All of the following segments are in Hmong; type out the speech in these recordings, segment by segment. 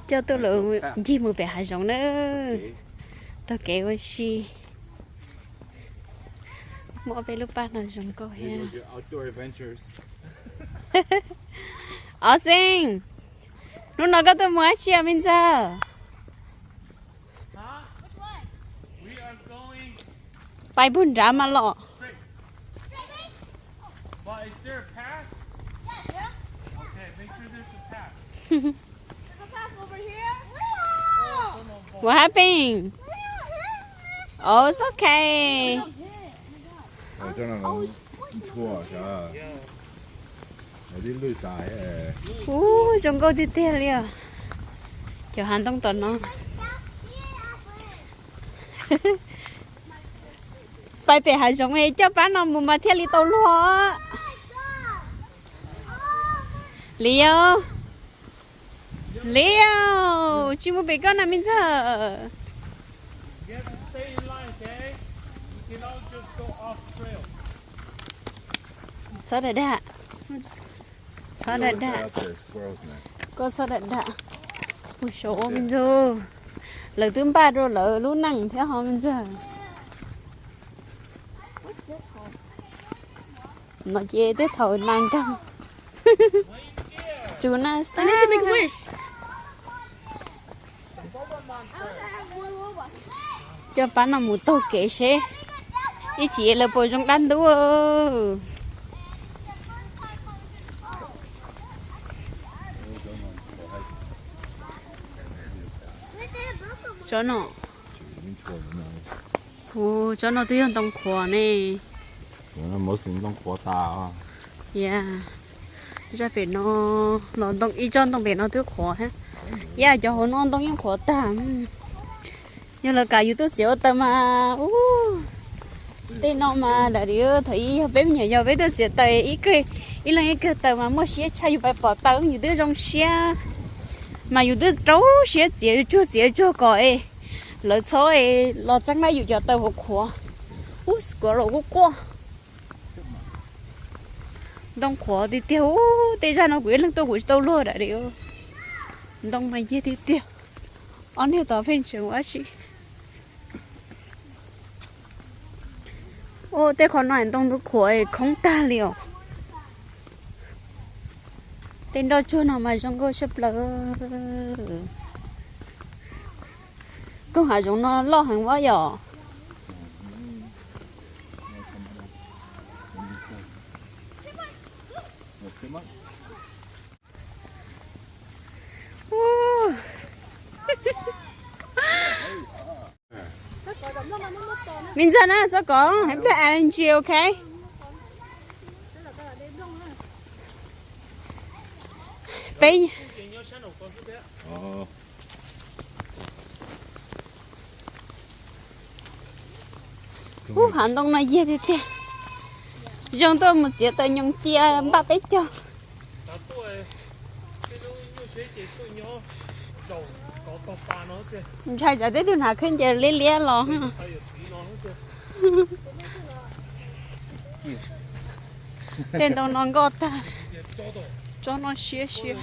Coj tuaj lawm, ncig mus pem hav zoov na. Taug kev ua si. Muaj ob peb lub paj no zoo nkauj thiab. Ob Xeej, hnub no koj tuaj mus dab tsi me ntxawg? Pais puag nrad mas los. What happened? Oh, it's okay. Ub, zoo nkauj tiag tiag li os. Cov hav ntoo tom no. Pais pem hav zoov es coj pab no mus mas thiaj li tau luag. Liv, Liv, tsis mus pem koj na me ntxawg. Txhob dag dag, txhob dag dag, koj txhob dag dag. Ua saud me ntxawg, lawv twb npaj rau lawv lub neej thiab ho me ntxawg. No ces tej thaum nas nkeeg, tsum nas stag. Coj pab no mus taug kev seb ib chim lawv puas zoo dab ntub. Tsob no, hu, tsob no twb yog ntoo qhuav ne. Ntoo qhuav tas. Ya, zaj pem no los ntoo, ib tsob ntoo pem no twb qhuav thiab. Ya, cov hauv no ntoo yeej qhuav tag. Yog lawv kam yus tuaj txiav ua taws mas, ub, tej no mas daim li thaum ub yog peb me nyuam yaus peb tuaj txiav taws ib, ib leeg ib kawg taws mas muaj siab tshaj, yus pais pom taws yus twb zoo siab, mas yus twb rau siab txiav tsuag txiav tsuag kom lawv txhob los txeeb lawm yus cov taws qhuav qhuav. Ub, squirrel quaj quaj. Ntoo qhuav tiag tiag, ub, tej zaj no kuv ib leeg tuaj kuv tsis tau luag daim li. Ntoo mas yig tiag tiag. Ob niag tod pheej tseem ua dab tsi. Ub, tej qhov no ntoo ntub qhuav khoob tag li os. Tej nroj tsuag no mas zoo nkauj tshaj plaws. Koog hav zoov no loj heev os yom. Ub. Me ntxawg na, txhob kov, heev tiag, allergy, ok? Peb Ub, hav ntoo no yig tiag tiag. Zoo tuaj mus txiav taws nyoos cia npaj peb caug. Ntshai tsam tej tug hnav khaub ncaws liab liab los. Tej ntoo no nkoj tag. Tsob no siab siab.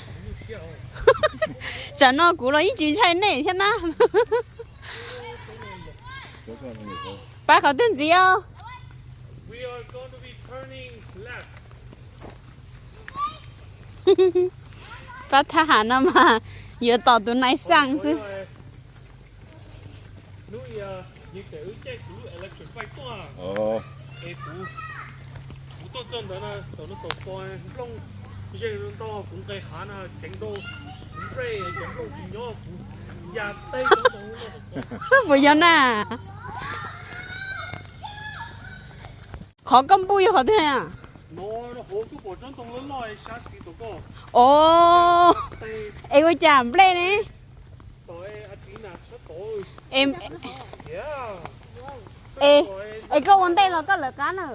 Tsam no kuv los yeej tsis ntshai nej thiab na. Pab qhov twg ntxiv os? Pab thab ham no mas yuav tos tus nais xaj xwb. Puas yog na? Qhov koj npuj yog qhov twg? Os, es ua cas nplej ne? Es koj ua ntej los koj lawv qab na?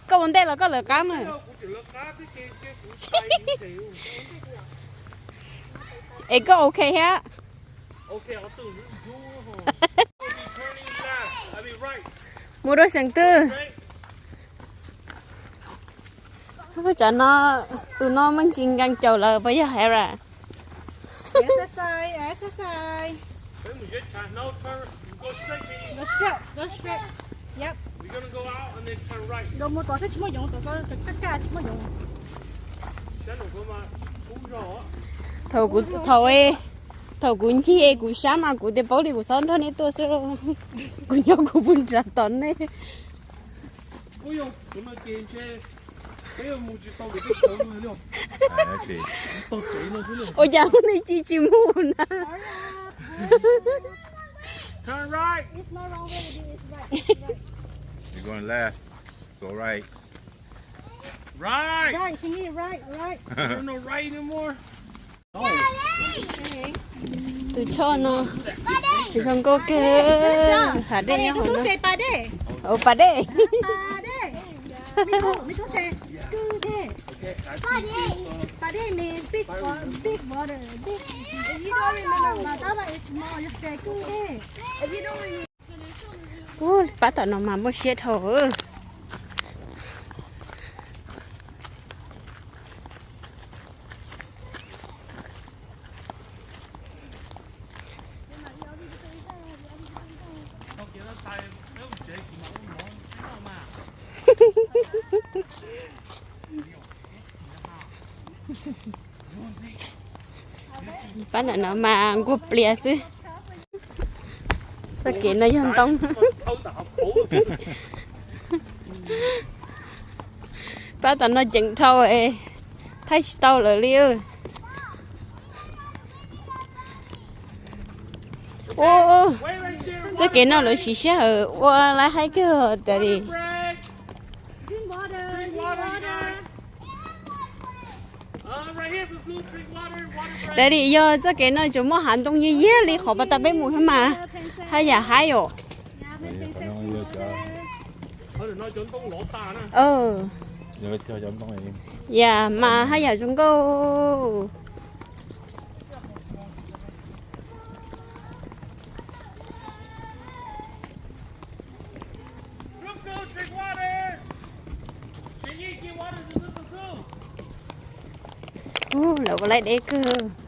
Koj ua ntej los koj lawv qab na? Es koj ok thiab? Mus rau seem twg? Tsam no tus no me ntsis nkees caum lawm puas yog Hera? Exercise, exercise. Go straight, go straight. Yep. We're gonna go out and then turn right. Nkawd mus tod xwb tsis muaj yoov, tod ko kaj kaj tsis muaj yoov. Thaum kuv, thaum, thaum kuv ncig kuv sab mas kuv tias paub li kuv xob nrog nej tuaj xwb. Kuv nyob kuv pw nrad tos nej. Ua cas nej ci tsis mus na? Turn right. It's not wrong way to do, it's right, it's right. You're going left. Go right. Right. Right, Shingi, right, right. There's no right anymore. Tus choj no zoo nkauj kawg, hav dej nyob hauv no. Ua pas dej. Ub, pab tom no mas muaj siab dhau. Pab ntawm no mas nquag plias xwb. Txoj kev no yog ntoo. Pab tom no ceev dhau, thaij tsis tau lawm li. Ua, txoj kev no lawv siv sij hawm ua lawv haib kawg, Daddy. Daddy, yog txoj kev no tsuas muaj hav ntoo yog yag li qhov pas tas peb mus thiab mas haj yam haib os. Yam mas haj yam zoo nkauj. Ub, lawv ua laib deb kawg.